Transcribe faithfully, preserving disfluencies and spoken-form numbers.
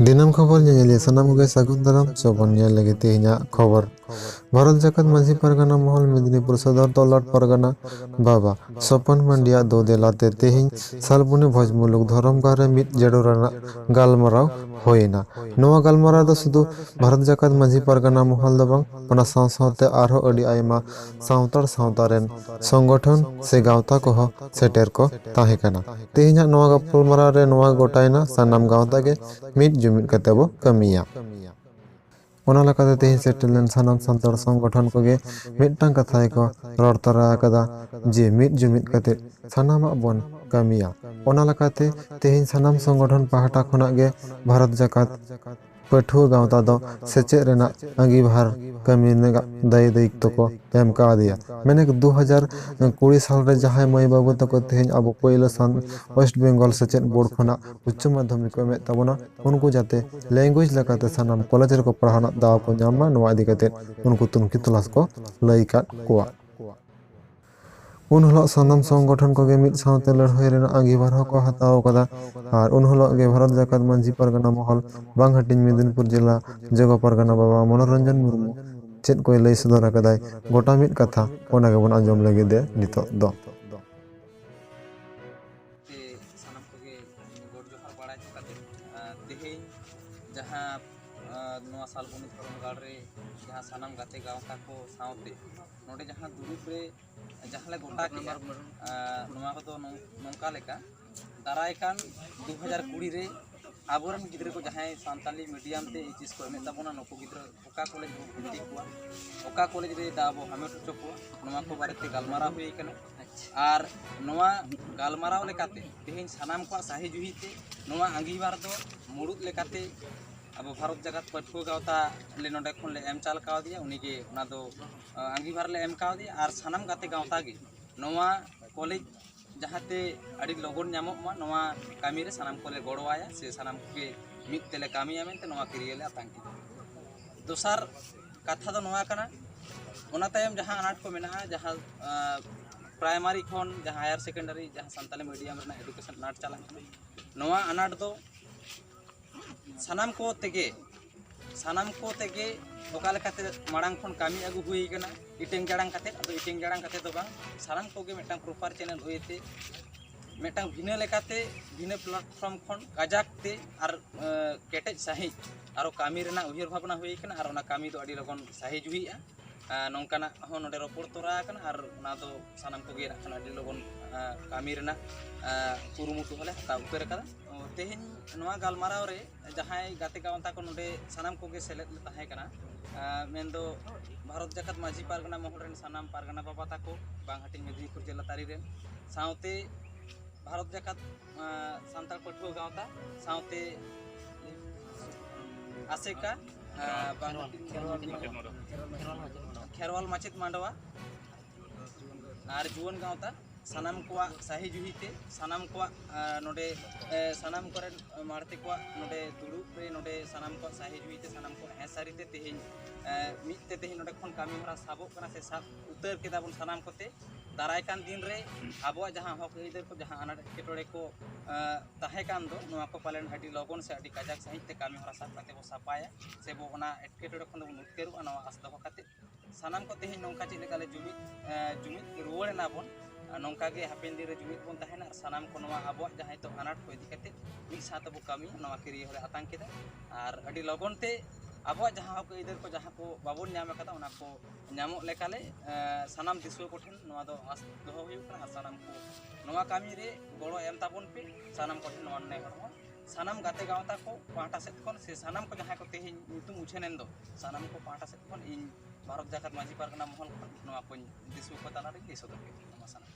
ᱫᱤᱱᱟᱹᱢ ᱠᱷᱚᱵᱚᱨ ᱧᱮᱧᱮᱞᱤᱭᱟᱹ ᱥᱟᱱᱟᱢ ᱠᱚᱜᱮ ᱥᱟᱹᱜᱩᱱ ᱫᱟᱨᱟᱢ᱾ ᱪᱚ ᱵᱚᱱ ᱧᱮᱞ ᱞᱮᱜᱮ ᱛᱮᱦᱮᱧᱟᱜ ᱠᱷᱚᱵᱚᱨ᱾ ᱵᱷᱟᱨᱚᱛ ᱡᱟᱠᱟᱛ ᱢᱟᱹᱡᱷᱤ ᱯᱟᱨᱜᱟᱱᱟ ᱢᱚᱦᱚᱞ ᱢᱮᱫᱽᱱᱤᱯᱩᱨ ᱥᱚᱫᱚᱨ ᱛᱚᱞᱟᱴ ᱯᱟᱨᱜᱟᱱᱟ ᱵᱟᱵᱟ ᱥᱚᱯᱚᱱ ᱢᱟᱱᱰᱤᱭᱟᱜ ᱫᱩ ᱫᱮᱞᱟᱛᱮ ᱛᱮᱦᱮᱧ ᱥᱟᱞᱵᱚᱱᱤ ᱵᱷᱚᱡᱽ ᱢᱩᱞᱩᱠ ᱫᱷᱚᱨᱚᱢ ᱜᱟᱲ ᱨᱮ ᱢᱤᱫ ᱡᱟᱹᱨᱩᱲ ᱟᱱᱟᱜ ᱜᱟᱞᱢᱟᱨᱟᱣ ᱦᱩᱭᱮᱱᱟ᱾ ᱱᱚᱣᱟ ᱜᱟᱞᱢᱟᱨᱟᱣ ᱫᱚ ᱥᱩᱫᱷᱩ ᱵᱷᱟᱨᱚᱛ ᱡᱟᱠᱟᱛ ᱢᱟᱹᱡᱷᱤ ᱯᱟᱨᱜᱟᱱᱟ ᱢᱚᱦᱚᱞ ᱫᱚ ᱵᱟᱝ, ᱚᱱᱟ ᱥᱟᱶ ᱥᱟᱶᱛᱮ ᱟᱨᱦᱚᱸ ᱟᱹᱰᱤ ᱟᱭᱢᱟ ᱥᱟᱱᱛᱟᱲ ᱥᱟᱶᱛᱟ ᱨᱮᱱ ᱥᱚᱝᱜᱚᱴᱷᱚᱱ ᱥᱮ ᱜᱟᱶᱛᱟ ᱠᱚᱦᱚᱸ ᱥᱮᱴᱮᱨ ᱠᱚ ᱛᱟᱦᱮᱸ ᱠᱟᱱᱟ᱾ ᱛᱮᱦᱮᱧᱟᱜ ᱱᱚᱣᱟ ᱜᱟᱯᱟᱞᱢᱟᱨᱟᱣ ᱨᱮ ᱱᱚᱣᱟ ᱜᱚᱴᱟᱭᱮᱱᱟ, ᱥᱟᱱᱟᱢ ᱜᱟᱶᱛᱟ ᱜᱮ ᱢᱤᱫ ᱡᱩᱢᱤᱫ ᱠᱟᱛᱮ ᱵᱚ ᱠᱟᱹᱢᱤᱭᱟ᱾ ᱚᱱᱟ ᱞᱮᱠᱟᱛᱮ ᱛᱮᱦᱮᱧ ᱥᱮᱴᱮᱨ ᱞᱮᱱ ᱥᱟᱱᱟᱢ ᱥᱟᱱᱛᱟᱲ ᱥᱚᱝᱜᱚᱴᱷᱚᱱ ᱠᱚᱜᱮ ᱢᱤᱫᱴᱟᱝ ᱠᱟᱛᱷᱟ ᱜᱮᱠᱚ ᱨᱚᱲ ᱛᱚᱨᱟ ᱟᱠᱟᱫᱟ ᱡᱮ ᱢᱤᱫ ᱡᱩᱢᱤᱫ ᱠᱟᱛᱮ ᱥᱟᱱᱟᱢᱟᱜ ᱵᱚᱱ ᱠᱟᱹᱢᱤᱭᱟ᱾ ᱚᱱᱟ ᱞᱮᱠᱟᱛᱮ ᱛᱮᱦᱮᱧ ᱥᱟᱱᱟᱢ ᱥᱚᱝᱜᱚᱴᱷᱚᱱ ᱯᱟᱦᱴᱟ ᱠᱷᱚᱱᱟᱜ ᱜᱮ ᱵᱷᱟᱨᱚᱛ ᱡᱟᱠᱟᱛ ᱯᱟᱹᱴᱷᱩᱣᱟᱹ ᱜᱟᱶᱛᱟ ᱫᱚ ᱥᱮᱪᱮᱫ ᱨᱮᱱᱟᱜ ᱟᱸᱜᱤᱵᱷᱟᱨ ᱠᱟᱹᱢᱤ ᱨᱮᱱᱟᱜ ᱫᱟᱭ ᱫᱟᱭᱤᱛᱛᱚ ᱠᱚ ᱮᱢ ᱠᱟᱣᱫᱮᱭᱟ᱾ ᱢᱮᱱᱮᱠ ᱫᱩ ᱦᱟᱡᱟᱨ ᱠᱩᱲᱤ ᱥᱟᱞ ᱨᱮ ᱡᱟᱦᱟᱸᱭ ᱢᱟᱹᱭ ᱵᱟᱹᱵᱩ ᱛᱟᱠᱚ ᱛᱮᱦᱮᱧ ᱟᱵᱚ ᱯᱳᱭᱞᱳ ᱥᱟᱱ ᱳᱭᱮᱥᱴ ᱵᱮᱝᱜᱚᱞ ᱥᱮᱪᱮᱫ ᱵᱳᱨᱰ ᱠᱷᱚᱱᱟᱜ ᱩᱪᱪᱚ ᱢᱟᱫᱽᱫᱷᱚᱢᱤᱠ ᱠᱚ ᱮᱢᱮᱫ ᱛᱟᱵᱚᱱᱟ, ᱩᱱᱠᱩ ᱡᱟᱛᱮ ᱞᱮᱝᱜᱩᱭᱮᱡᱽ ᱞᱮᱠᱟᱛᱮ ᱥᱟᱱᱟᱢ ᱠᱚᱞᱮᱡᱽ ᱨᱮᱠᱚ ᱯᱟᱲᱦᱟᱣ ᱨᱮᱱᱟᱜ ᱫᱟᱣ ᱠᱚ ᱧᱟᱢ ᱢᱟ, ᱱᱚᱣᱟ ᱤᱫᱤ ᱠᱟᱛᱮ ᱩᱱᱠᱩ ᱛᱩᱱᱠᱷᱤ ᱛᱚᱞᱟᱥ ᱠᱚ ᱞᱟᱹᱭ ᱟᱠᱟᱫ ᱠᱚᱣᱟ᱾ ᱩᱱ ᱦᱤᱞᱳᱜ ᱥᱟᱱᱟᱢ ᱥᱚᱝᱜᱚᱴᱷᱚᱱ ᱠᱚᱜᱮ ᱢᱤᱫ ᱥᱟᱶᱛᱮ ᱞᱟᱹᱲᱦᱟᱹᱭ ᱨᱮᱱᱟᱜ ᱟᱸᱜᱤᱵᱷᱟᱨ ᱦᱚᱸᱠᱚ ᱦᱟᱛᱟᱣ ᱟᱠᱟᱫᱟ᱾ ᱟᱨ ᱩᱱ ᱦᱤᱞᱳᱜ ᱜᱮ ᱵᱷᱟᱨᱚᱛ ᱡᱟᱠᱟᱛ ᱢᱟᱹᱡᱷᱤ ᱯᱟᱨᱜᱟᱱᱟ ᱢᱚᱦᱚᱞ ᱵᱟᱝ ᱦᱟᱹᱴᱤᱧ ᱢᱮᱫᱤᱱᱯᱩᱨ ᱡᱮᱞᱟ ᱡᱚᱜᱚ ᱯᱟᱨᱜᱟᱱᱟ ᱵᱟᱵᱟ ᱢᱚᱱᱳᱨᱚᱧᱡᱚᱱ ᱢᱩᱨᱢᱩ ᱪᱮᱫ ᱠᱚᱭ ᱞᱟᱹᱭ ᱥᱚᱫᱚᱨ ᱟᱠᱟᱫᱟᱭ, ᱜᱚᱴᱟ ᱢᱤᱫ ᱠᱟᱛᱷᱟ, ᱚᱱᱟ ᱜᱮᱵᱚᱱ ᱟᱸᱡᱚᱢ ᱞᱟᱹᱜᱤᱫ ᱫᱮ ᱱᱤᱛᱚᱜ ᱫᱚ᱾ ᱛᱮ ᱥᱟᱱᱟᱢ ᱠᱚᱜᱮ ᱜᱚᱰ ᱡᱚᱦᱟᱨ ᱵᱟᱲᱟ ᱦᱚᱪᱚ ᱠᱟᱛᱮ, ᱟᱨ ᱛᱮᱦᱮᱧ ᱡᱟᱦᱟᱸ, ᱟᱨ ᱱᱚᱣᱟ ᱥᱟᱞᱵᱚᱱᱤ ᱫᱷᱚᱨᱚᱢ ᱜᱟᱲ ᱨᱮ ᱡᱟᱦᱟᱸ ᱥᱟᱱᱟᱢ ᱜᱟᱛᱮ ᱜᱟᱶᱛᱟ ᱠᱚ ᱥᱟᱶᱛᱮ ᱱᱚᱰᱮ ᱡᱟᱦᱟᱸ ᱫᱩᱲᱩᱵ ᱨᱮ ᱡᱟᱦᱟᱸ ᱞᱮ ᱜᱚᱴᱟ ᱠᱮᱜᱼᱟ, ᱟᱨ ᱱᱚᱣᱟ ᱠᱚᱫᱚ ᱱᱚᱝ-, ᱱᱚᱝᱠᱟ ᱞᱮᱠᱟ, ᱫᱟᱨᱟᱭ ᱠᱟᱱ ᱫᱩ ᱦᱟᱡᱟᱨ ᱠᱩᱲᱤ ᱨᱮ ᱟᱵᱚᱨᱮᱱ ᱜᱤᱫᱽᱨᱟᱹ ᱠᱚ ᱡᱟᱦᱟᱸᱭ ᱥᱟᱱᱛᱟᱞᱤ ᱢᱤᱰᱤᱭᱟᱢ ᱛᱮ ᱮᱭᱤᱪ ᱮᱥ ᱠᱚ ᱮᱢᱮᱫ ᱛᱟᱵᱚᱱᱟ, ᱱᱩᱠᱩ ᱜᱤᱫᱽᱨᱟᱹ ᱚᱠᱟ ᱠᱚᱞᱮᱡᱽ ᱨᱮᱵᱚᱱ ᱵᱷᱚᱨᱛᱤ ᱠᱚᱣᱟ, ᱚᱠᱟ ᱠᱚᱞᱮᱡᱽ ᱨᱮ ᱫᱟᱣ ᱵᱚ ᱦᱟᱢᱮᱴ ᱦᱚᱪᱚ ᱠᱚᱣᱟ, ᱱᱚᱣᱟ ᱠᱚ ᱵᱟᱨᱮᱛᱮ ᱜᱟᱞᱢᱟᱨᱟᱣ ᱦᱩᱭ ᱟᱠᱟᱱᱟ᱾ ᱟᱨ ᱱᱚᱣᱟ ᱜᱟᱞᱢᱟᱨᱟᱣ ᱞᱮᱠᱟᱛᱮ ᱛᱮᱦᱮᱧ ᱥᱟᱱᱟᱢ ᱠᱚᱣᱟᱜ ᱥᱟᱹᱦᱤ ᱡᱩᱦᱤ ᱛᱮ ᱱᱚᱣᱟ ᱟᱸᱜᱤᱵᱷᱟᱨ ᱫᱚ ᱢᱩᱲᱩᱫ ᱞᱮᱠᱟᱛᱮ ᱟᱵᱚ ᱵᱷᱟᱨᱚᱛ ᱡᱟᱠᱟᱛ ᱯᱟᱹᱴᱷᱩᱣᱟᱹ ᱜᱟᱶᱛᱟ ᱞᱮ ᱱᱚᱰᱮ ᱠᱷᱚᱱ ᱞᱮ ᱮᱢ ᱪᱟᱞ ᱠᱟᱣᱫᱮᱭᱟ, ᱩᱱᱤᱜᱮ ᱚᱱᱟ ᱫᱚ, ᱟᱸᱜᱤᱵᱷᱟᱨ ᱞᱮ ᱮᱢ ᱠᱟᱣᱫᱮᱭᱟ᱾ ᱟᱨ ᱥᱟᱱᱟᱢ ᱜᱟᱛᱮ ᱜᱟᱶᱛᱟ ᱜᱮ ᱱᱚᱣᱟ ᱠᱚᱞᱮᱡᱽ ᱡᱟᱦᱟᱸᱛᱮ ᱟᱹᱰᱤ ᱞᱚᱜᱚᱱ ᱧᱟᱢᱚᱜ ᱢᱟ, ᱱᱚᱣᱟ ᱠᱟᱹᱢᱤᱨᱮ ᱥᱟᱱᱟᱢ ᱠᱚᱞᱮ ᱜᱚᱲᱚᱣᱟᱭᱟ ᱥᱮ ᱥᱟᱱᱟᱢ ᱠᱚᱜᱮ ᱢᱤᱫ ᱛᱮᱞᱮ ᱠᱟᱹᱢᱤᱭᱟ ᱢᱮᱱᱛᱮ ᱱᱚᱣᱟ ᱠᱤᱨᱭᱟᱹ ᱞᱮ ᱟᱛᱟᱝ ᱠᱮᱫᱟ᱾ ᱫᱚᱥᱟᱨ ᱠᱟᱛᱷᱟ ᱫᱚ ᱱᱚᱣᱟ ᱠᱟᱱᱟ, ᱚᱱᱟ ᱛᱟᱭᱚᱢ ᱡᱟᱦᱟᱸ ᱟᱱᱟᱴ ᱠᱚ ᱢᱮᱱᱟᱜᱼᱟ, ᱡᱟᱦᱟᱸ, ᱟᱸ, ᱯᱨᱟᱭᱢᱟᱨᱤ ᱠᱷᱚᱱ ᱡᱟᱦᱟᱸ ᱦᱟᱭᱟᱨ ᱥᱮᱠᱮᱱᱰᱟᱨᱤ ᱡᱟᱦᱟᱸ ᱥᱟᱱᱛᱟᱞᱤ ᱢᱤᱰᱤᱭᱟᱢ ᱨᱮᱱᱟᱜ ᱮᱰᱩᱠᱮᱥᱚᱱ ᱟᱱᱟᱴ ᱪᱟᱞᱟᱜ ᱠᱟᱱᱟ, ᱱᱚᱣᱟ ᱟᱱᱟᱴ ᱫᱚ ᱥᱟᱱᱟᱢ ᱠᱚ ᱛᱮᱜᱮ ᱥᱟᱱᱟᱢ ᱠᱚ ᱛᱮᱜᱮ ᱚᱠᱟ ᱞᱮᱠᱟᱛᱮ ᱢᱟᱲᱟᱝ ᱠᱷᱚᱱ ᱠᱟᱹᱢᱤ ᱟᱹᱜᱩ ᱦᱩᱭ ᱠᱟᱱᱟ, ᱤᱴᱟᱹᱝ ᱡᱟᱲᱟᱝ ᱠᱟᱛᱮᱫ, ᱟᱫᱚ ᱤᱴᱟᱹᱝ ᱡᱟᱲᱟᱝ ᱠᱟᱛᱮᱫ ᱫᱚ ᱵᱟᱝ, ᱥᱟᱱᱟᱢ ᱠᱚᱜᱮ ᱢᱤᱫᱴᱟᱝ ᱯᱨᱚᱯᱟᱨ ᱪᱮᱱᱮᱞ ᱦᱩᱭᱛᱮ ᱢᱤᱫᱴᱟᱝ ᱵᱷᱤᱱᱟᱹ ᱞᱮᱠᱟᱛᱮ ᱵᱷᱤᱱᱟᱹ ᱯᱞᱟᱴᱯᱷᱚᱨᱢ ᱠᱷᱚᱱ ᱠᱟᱡᱟᱠ ᱛᱮ ᱟᱨ ᱠᱮᱴᱮᱡ ᱥᱟᱺᱦᱤᱡ ᱟᱨᱚ ᱠᱟᱹᱢᱤ ᱨᱮᱱᱟᱜ ᱩᱭᱦᱟᱹᱨ ᱵᱷᱟᱵᱽᱱᱟ ᱦᱩᱭ ᱠᱟᱱᱟ ᱟᱨ ᱚᱱᱟ ᱠᱟᱹᱢᱤ ᱫᱚ ᱟᱹᱰᱤ ᱞᱚᱜᱚᱱ ᱥᱟᱹᱦᱤ ᱡᱩᱦᱤᱜᱼᱟ᱾ ᱱᱚᱝᱠᱟᱱᱟᱜ ᱦᱚᱸ ᱱᱚᱰᱮ ᱨᱚᱯᱚᱲ ᱛᱚᱨᱟ ᱟᱠᱟᱱᱟ ᱟᱨ ᱚᱱᱟ ᱫᱚ ᱥᱟᱱᱟᱢ ᱠᱚᱜᱮ ᱱᱟᱜ ᱠᱷᱟᱱ ᱟᱹᱰᱤ ᱞᱚᱜᱚᱱ ᱠᱟᱹᱢᱤ ᱨᱮᱱᱟᱜ ᱠᱩᱨᱩᱢᱩᱴᱩ ᱦᱚᱸᱞᱮ ᱦᱟᱛᱟᱣ ᱩᱛᱟᱹᱨ ᱟᱠᱟᱫᱟ᱾ ᱛᱮᱦᱮᱧ ᱱᱚᱣᱟ ᱜᱟᱞᱢᱟᱨᱟᱣ ᱨᱮ ᱡᱟᱦᱟᱸᱭ ᱜᱟᱛᱮ ᱜᱟᱶᱛᱟ ᱠᱚ ᱱᱚᱰᱮ ᱥᱟᱱᱟᱢ ᱠᱚᱜᱮ ᱥᱮᱞᱮᱫ ᱞᱮ ᱛᱟᱦᱮᱸ ᱠᱟᱱᱟ, ᱢᱮᱱᱫᱚ ᱵᱷᱟᱨᱚᱛ ᱡᱟᱠᱟᱛ ᱢᱟᱹᱡᱷᱤ ᱯᱟᱨᱜᱟᱱᱟ ᱢᱚᱦᱚᱞ ᱨᱮᱱ ᱥᱟᱱᱟᱢ ᱯᱟᱨᱜᱟᱱᱟ ᱵᱟᱵᱟ ᱛᱟᱠᱚ, ᱵᱟᱝ ᱦᱟᱹᱴᱤᱧ ᱢᱮᱫᱽᱱᱤᱯᱩᱨ ᱡᱮᱞᱟ ᱛᱟᱹᱨᱤ ᱨᱮᱱ, ᱥᱟᱶᱛᱮ ᱵᱷᱟᱨᱚᱛ ᱡᱟᱠᱟᱛ ᱥᱟᱱᱛᱟᱲ ᱯᱟᱹᱴᱷᱩᱣᱟᱹ ᱜᱟᱶᱛᱟ, ᱥᱟᱶᱛᱮ ᱟᱥᱮᱠᱟ, ᱵᱟᱝ ᱦᱟᱹᱴᱤᱧ ᱠᱷᱮᱨᱣᱟᱞ ᱢᱟᱪᱮᱫ ᱢᱟᱰᱣᱟ ᱟᱨ ᱡᱩᱣᱟᱹᱱ ᱜᱟᱶᱛᱟ, ᱥᱟᱱᱟᱢ ᱠᱚᱣᱟᱜ ᱥᱟᱹᱦᱤ ᱡᱩᱦᱤ ᱛᱮ, ᱥᱟᱱᱟᱢ ᱠᱚᱣᱟᱜ ᱱᱚᱰᱮ ᱥᱟᱱᱟᱢ ᱠᱚᱨᱮᱱ ᱢᱟᱲᱛᱮ ᱠᱚᱣᱟᱜ ᱱᱚᱰᱮ ᱫᱩᱲᱩᱵ ᱨᱮ ᱱᱚᱰᱮ ᱥᱟᱱᱟᱢ ᱠᱚᱣᱟᱜ ᱥᱟᱹᱦᱤ ᱡᱩᱦᱤ ᱛᱮ, ᱥᱟᱱᱟᱢ ᱠᱚᱣᱟᱜ ᱦᱮᱸ ᱥᱟᱹᱨᱤ ᱛᱮ ᱛᱮᱦᱮᱧ ᱢᱤᱫ ᱛᱮ ᱛᱮᱦᱮᱧ ᱱᱚᱰᱮ ᱠᱷᱚᱱ ᱠᱟᱹᱢᱤ ᱦᱚᱨᱟ ᱥᱟᱵᱚᱜ ᱠᱟᱱᱟ ᱥᱮ ᱥᱟᱵ ᱩᱛᱟᱹᱨ ᱠᱮᱫᱟ ᱵᱚᱱ ᱥᱟᱱᱟᱢ ᱠᱚᱛᱮ᱾ ᱫᱟᱨᱟᱭ ᱠᱟᱱ ᱫᱤᱱ ᱨᱮ ᱟᱵᱚᱣᱟᱜ ᱡᱟᱦᱟᱸ ᱦᱚᱠ ᱟᱹᱭᱫᱟᱹᱨ ᱠᱚ, ᱡᱟᱦᱟᱸ ᱟᱱᱟᱴ ᱮᱴᱠᱮᱴᱚᱬᱮ ᱠᱚ ᱛᱟᱦᱮᱸ ᱠᱟᱱ ᱫᱚ, ᱱᱚᱣᱟ ᱠᱚ ᱯᱟᱞᱮᱱ ᱟᱹᱰᱤ ᱞᱚᱜᱚᱱ ᱥᱮ ᱟᱹᱰᱤ ᱠᱟᱡᱟᱠ ᱥᱟᱺᱦᱤᱡ ᱛᱮ ᱠᱟᱹᱢᱤ ᱦᱚᱨᱟ ᱥᱟᱵ ᱠᱟᱛᱮ ᱵᱚ ᱥᱟᱯᱟᱭᱟ ᱥᱮ ᱵᱚ ᱚᱱᱟ ᱮᱴᱠᱮᱴᱚᱬᱮ ᱠᱷᱚᱱ ᱫᱚᱵᱚᱱ ᱩᱛᱟᱹᱨᱚᱜᱼᱟ, ᱱᱚᱣᱟ ᱟᱥ ᱫᱚᱦᱚ ᱠᱟᱛᱮ ᱥᱟᱱᱟᱢ ᱠᱚ ᱛᱮᱦᱮᱧ ᱱᱚᱝᱠᱟ ᱪᱮᱫ ᱞᱮᱠᱟ ᱞᱮ ᱡᱩᱢᱤᱫ ᱡᱩᱢᱤᱫ ᱨᱩᱣᱟᱹᱲ ᱮᱱᱟ ᱵᱚᱱ᱾ ᱱᱚᱝᱠᱟ ᱜᱮ ᱦᱟᱯᱮᱱ ᱫᱤᱱ ᱨᱮ ᱡᱩᱢᱤᱫ ᱵᱚᱱ ᱛᱟᱦᱮᱱᱟ ᱟᱨ ᱥᱟᱱᱟᱢ ᱠᱚ ᱱᱚᱣᱟ ᱟᱵᱚᱣᱟᱜ ᱡᱟᱦᱟᱸ ᱱᱤᱛᱚᱜ ᱟᱱᱟᱴ ᱠᱚ ᱤᱫᱤ ᱠᱟᱛᱮ ᱢᱤᱫ ᱥᱟᱶ ᱛᱮᱵᱚ ᱠᱟᱹᱢᱤᱭᱟ, ᱱᱚᱣᱟ ᱠᱤᱨᱤᱭᱟᱹ ᱦᱚᱸᱞᱮ ᱟᱛᱟᱝ ᱠᱮᱫᱟ᱾ ᱟᱨ ᱟᱹᱰᱤ ᱞᱚᱜᱚᱱ ᱛᱮ ᱟᱵᱚᱣᱟᱜ ᱡᱟᱦᱟᱸ ᱦᱚᱠ ᱟᱹᱭᱫᱟᱹᱨ ᱠᱚ, ᱡᱟᱦᱟᱸ ᱠᱚ ᱵᱟᱵᱚᱱ ᱧᱟᱢ ᱟᱠᱟᱫᱟ, ᱚᱱᱟ ᱠᱚ ᱧᱟᱢᱚᱜ ᱞᱮᱠᱟᱞᱮ ᱥᱟᱱᱟᱢ ᱫᱤᱥᱩᱣᱟᱹ ᱠᱚᱴᱷᱮᱱ ᱱᱚᱣᱟ ᱫᱚ ᱟᱸᱥ ᱫᱚᱦᱚ ᱦᱩᱭᱩᱜ ᱠᱟᱱᱟ᱾ ᱟᱨ ᱥᱟᱱᱟᱢ ᱠᱚ ᱱᱚᱣᱟ ᱠᱟᱹᱢᱤ ᱨᱮ ᱜᱚᱲᱚ ᱮᱢ ᱛᱟᱵᱚᱱ ᱯᱮ᱾ ᱥᱟᱱᱟᱢ ᱠᱚᱴᱷᱮᱱ ᱱᱚᱣᱟ ᱱᱮᱦᱚᱨ ᱦᱚᱸ, ᱥᱟᱱᱟᱢ ᱜᱟᱛᱮ ᱜᱟᱶᱛᱟ ᱠᱚ ᱯᱟᱦᱴᱟ ᱥᱮᱫ ᱠᱷᱚᱱ ᱥᱮ ᱥᱟᱱᱟᱢ ᱠᱚ ᱡᱟᱦᱟᱸᱭ ᱠᱚ ᱛᱮᱦᱮᱧ ᱧᱩᱛᱩᱢ ᱩᱪᱷᱟᱹᱱ ᱮᱱ ᱫᱚ, ᱥᱟᱱᱟᱢ ᱠᱚ ᱯᱟᱦᱴᱟ ᱥᱮᱫ ᱠᱷᱚᱱ ᱤᱧ ᱵᱷᱟᱨᱚᱛ ᱡᱟᱠᱟᱛ ᱢᱟᱹᱡᱷᱤ ᱯᱟᱨᱜᱟᱱᱟ ᱢᱚᱦᱚᱞ ᱠᱷᱚᱱ ᱱᱚᱣᱟ ᱠᱚᱧ ᱫᱤᱥᱩᱣᱟᱹ ᱠᱚ ᱛᱟᱞᱟᱨᱮᱧ ᱞᱟᱹᱭ ᱥᱚᱫᱚᱨ ᱠᱮᱫᱟ᱾ ᱱᱚᱣᱟ ᱥᱟᱱᱟᱢ